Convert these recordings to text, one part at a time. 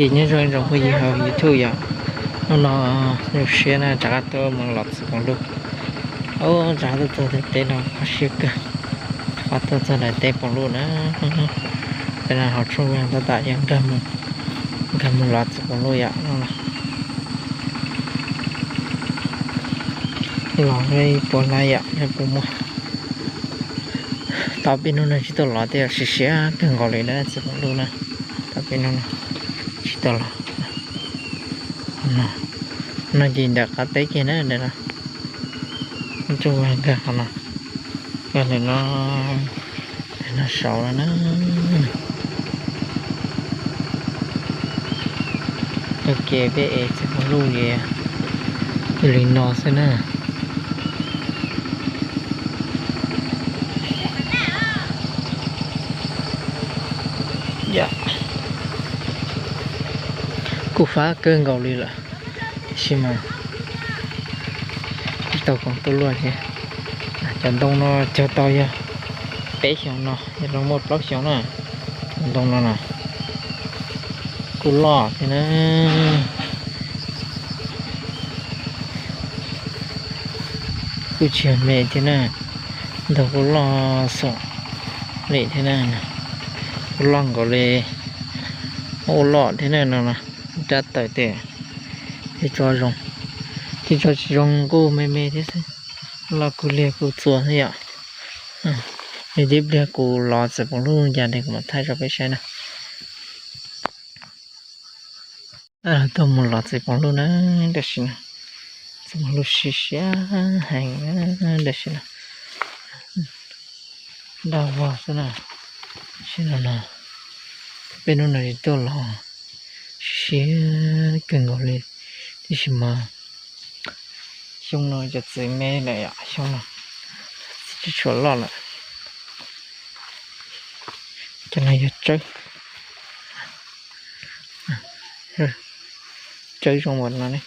Ces nyob zoo ib tsoom phooj ywg hauv YouTube yom, hnub no zoo siab na rov qab tuaj mus los txiv poos luj. Ub, rov qab tuaj txog teb no kho siab kawg, rov qab tuaj txog daim teb poos luj na. Peb no hauv tshooj vaj tab tom yuav nkag mus los txiv poos luj yom. Los ib puas hnab yom, puas muaj. Tau peb hnub no tsis tau los tej zaum siav siav kawg nkaus li na txiv poos luj na. Tau peb hnub no tsis tau los. No ces ntawm qab teb kiag na, ntawm no, tshooj vaj nkag qhov no, nkag ntawm no, ntawm no saud no na. Ua ke peb ev txiv poos luj li, li no xwb na. Kuj fab kawg nkaus li lawm, tiam sis mas tsis tau koom tuaj luaj thiab. Cov ntoo no cog tau yog peb xyoos no, yog los muaj plaub xyoos na. Cov ntoo no na kuj loj thiab na, kuj tsis yog me thiab na, ntoo kuj loj xom li thiab na, kuj loj nkaus li, ua loj thiab na no, rab taws tej, tej tso zoo, tej tso tsis zoo kuj me me thiab xwb, loj kug liag kug txua xwb yom. Nws tib pliag kuv los txiv poos luj cas li kuv mam thaij rau peb saib na. Tuaj mus los txiv poos luj na, tam sim no txiv poos luj siav siav heev tam sim no. Dag vog xwb na, tam sim no no, peb hnub no tsis tuaj los, siav siav kawg nkaus li, tiam sis mas xyoo no cov txiv me lawm yom, xyoo no txiv tsis tshua loj lawm. Cov no yog tsawb, tsawb zoo npaum no ne.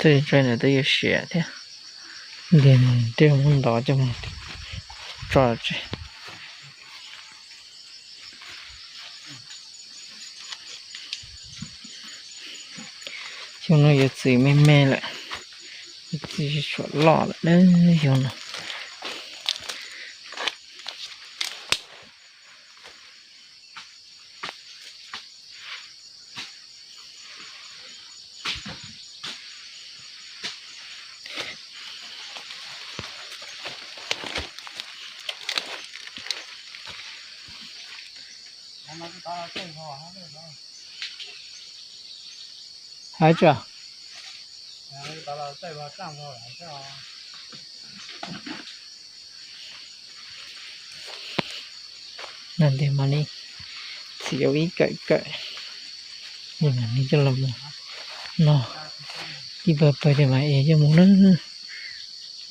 Tej tsawb ntawd twb yuav siav thiab, ntiag tej muab ntov coj mus tso tseg. Xyoo no yuav txiv me me lawm, txiv tsis tshua loj lawm na xyoo no. Hais tso. No ntawm mas ne, txiv yuav ib kawm kawm, ne coj los mus no, ib pawg pawg tias mas es coj mus na,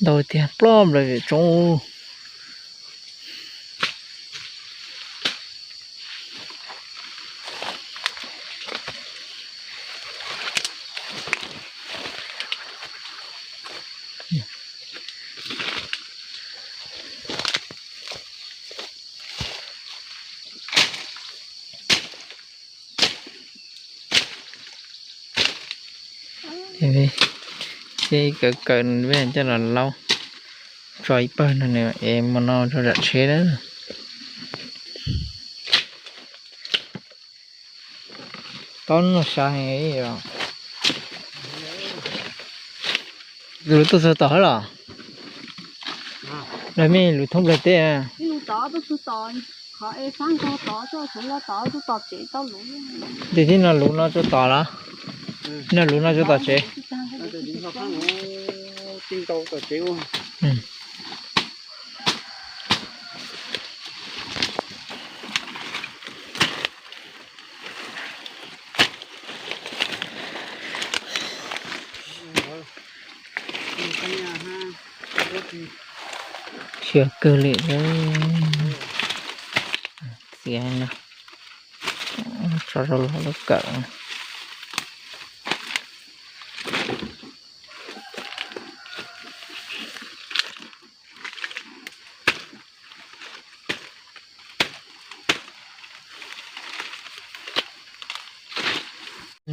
ntau tiag ploj nplawm vim tsoov. Ces kawm kawm coj los laub tso ib pawg no nws es mus no rau zam tsheb lawm. Tau no sab heev. Lus tuaj txog tom hab los? Los mej lus thoob nplawg teb. Tes tib no lus no rau tom los? No lus no rau tom tsev. Siav kawg li. Txiav no, tso rau lub kawm.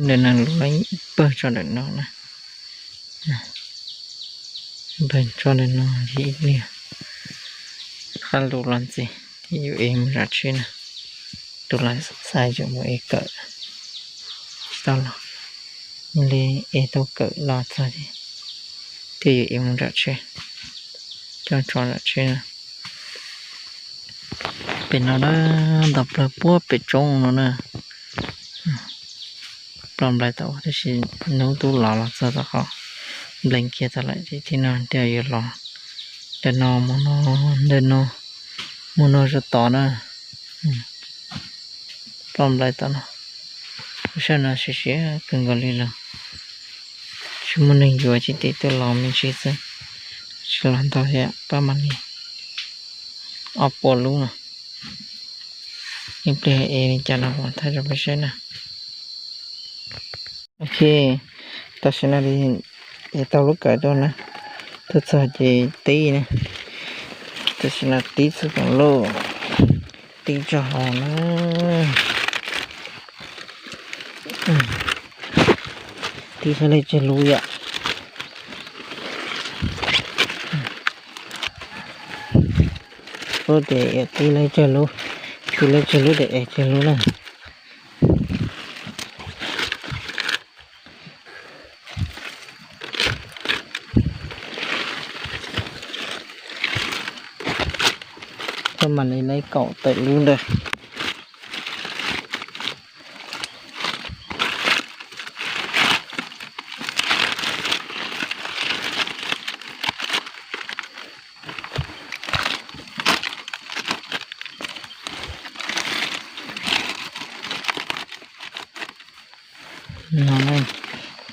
Ntawm no lub ib pawg tso ntawm no na. Pawg tso ntawm no ib pliag, qab lus los ntxiv thiaj yuav ev mus zam tsheb na. Tus lam xaiv tseem mus ev kawm tsis tau los, li ev tau kawm los txog thiaj yuav ev mus zam tsheb, coj tso zam tsheb na. Pem no na, nto plaws puag pem roob no na. Ploj nplai tau tab sis hnub twb los los txog tom qhov nplees kiag tag lawm ces thiaj no thiaj yuav los. Ntawm no, ntawm no, mus no tso tod na. Ploj nplai tom no, lub sij hawm no siav siav kawg nkaus li los tsis muaj neeg yuav, tsis tim tuaj los me ntsis xwb, tsis los ntau thiab, pab mam li ob puas lub no. Ib pliag ev li cas no mam thaij rau peb saib na. Ok, tam sim no li ev tau lub kawm tuaj na, tuaj txog ces tib na, tam sim no tib txog koom loj, tib tso hauv na, tib sab lej tsawg lub yom. Lub tes tib lej tsawg lub, tib lej tsawg lub tes ev tsawg lub na. Koj mam li lej kaum tawm lub ntawd. No,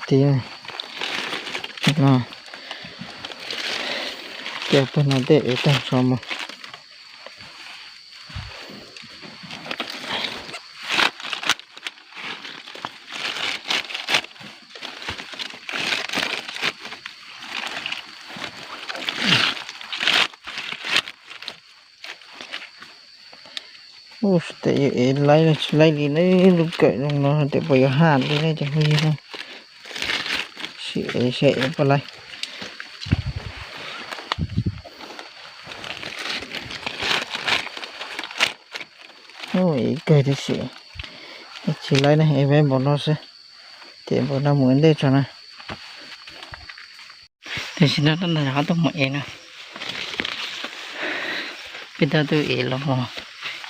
tib no, ces pawg no tej ev tag tso mus. Ua tes yuav ev laib los tsis laib li ne, lub kawm zoo no tes puas yuav haj li ne cov phooj ywg na. Sim ev saib ev puas laib. Ev kawg tib si, tsis laib ne, ev peb npaum no xwb, ces npaum no mus ua ntej tso na. Tam sim no tab tom ho tuaj mus ev na. Peb tab tuaj ev los mus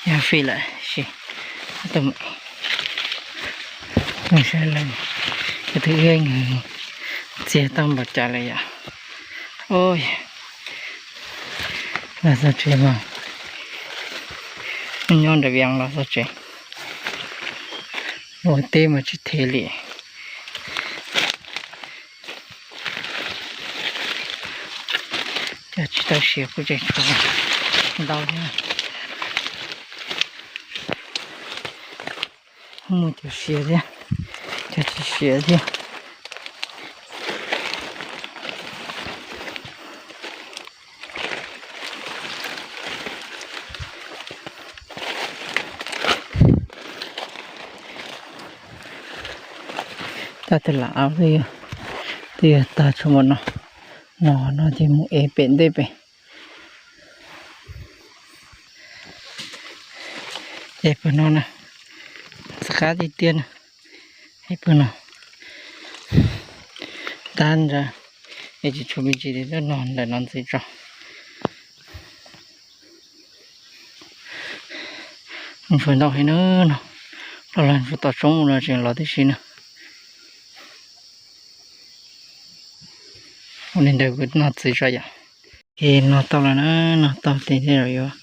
yog fij lawm sis tab tuaj mus ev. Mus saib lawm, cov twb ib nws txiag tau npaum cas lawm yom. Los txog tsev mas, nyob nram Vias los txog tsev, ua teb mas tsis them li. Cov tsis tau siav kuj tseem tshuav ntau thiab. Muaj cov siav thiab, cov tsis siav thiab. Tab tus lam ab twb yog tag tso mus no, no no ces mus ev pem ntej pem. Es pawg no na, txoj qab tiag tiag na, es pawg no tag ntawd, es tsis tshuav me ntsis li no ntawm no ntxiv tso. Ntsuag ntau heev na no, los los ntsuag tom tsob no tseem los tib si na. Ua li ntawd kuv noj txiv tso yom. Es noj tau lawm na, noj tau ces tej zaum yuav,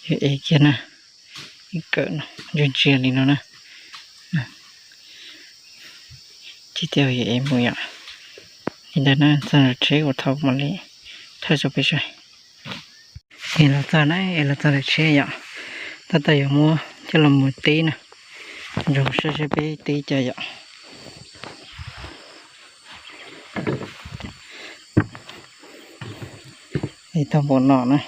yuav ev kiag na. Ib kawm no ntsia ntsia li no na. Ces tej zaum yuav ev mus yom. Li ntawd na, txog tsheb kuv thauj mam li thaij rau peb saib. Es los txog na, es los txog ntawm tsheb yom. Tab tom yuav muab coj los mus teb na. Ntsoov saib saib peb teb cas yom. Es tau npaum no na.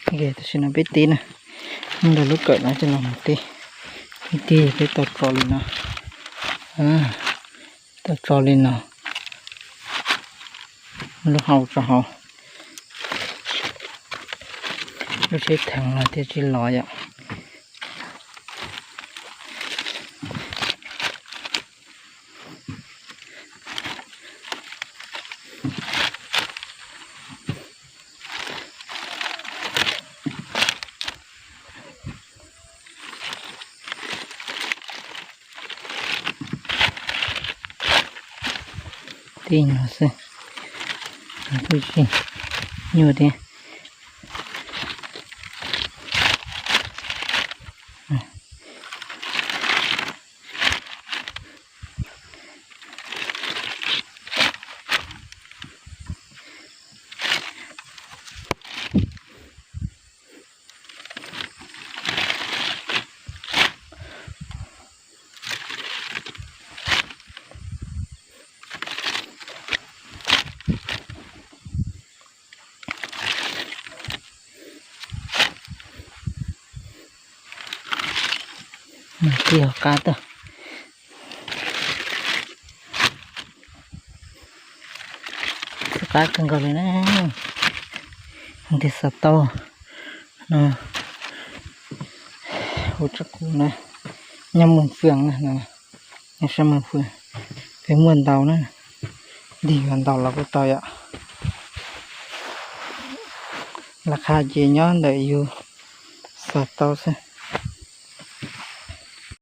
Tam sim no peb tib na, nyob ntawm lub kawm no coj los mus tib, ib tib peb tau tso li no, tau tso li no, lub hau tso hauv, lub tsheb theev no thiaj tsis lov yom. Tib no xwb, twb tsis nyuaj thiab. Tib hov qab tuaj, txog qab kawg nkaus li na. Tus xov tooj no, hauv tsev kuv na, nyob Moos Fwm na, nyob sab Moos Fwm, peb muaj ntau na, ntig yuav ntau los kuj tau yom. Laj qha ces nyob ntawm yus xov tooj xwb.